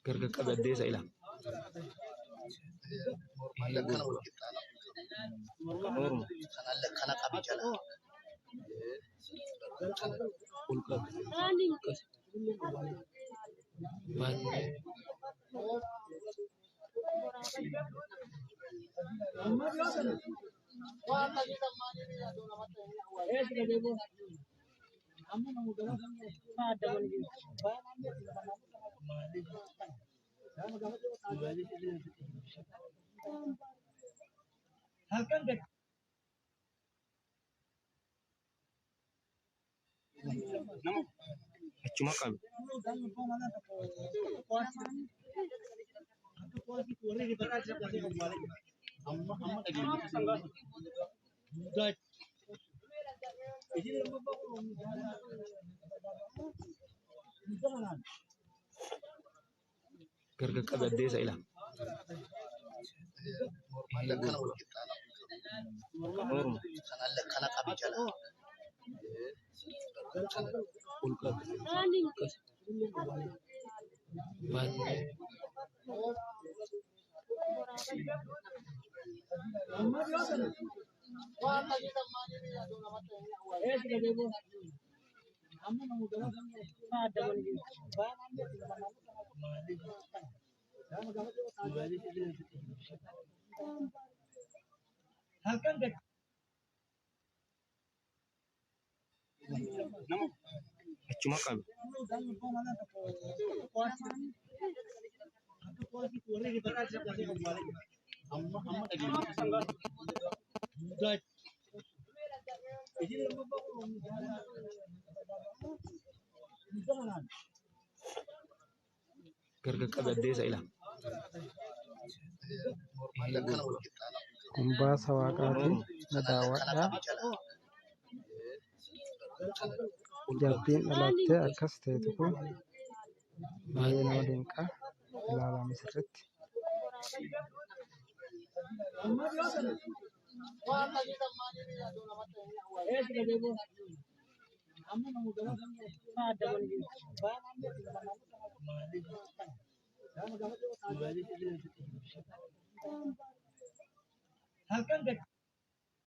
Gargar qabi addeessa ila. Akkana wal qixxaana. Morma. Kanallee akkana qabi jala. Ol qabi. Akkas. Baay'ee. Achuma qabi. Gargar qabi addeessa ila. Mormallee akkana wal qixxaana. Morma. Kanallee akkana qabi jala. Ol qabi. Akkas. Baay'ee. Achuma qabi. Gargar qabi addeessa ila. Mormallee akkana wal qixxaana. Kun baasa waaqaati. Morma. Na Kanallee akkana daawwadhaa. qabi jala. Ol qabi. Jabbiin dhalattee akkas teetu kun baay'ee nama Baay'ee. dinqa. Ilaalaa sirriitti.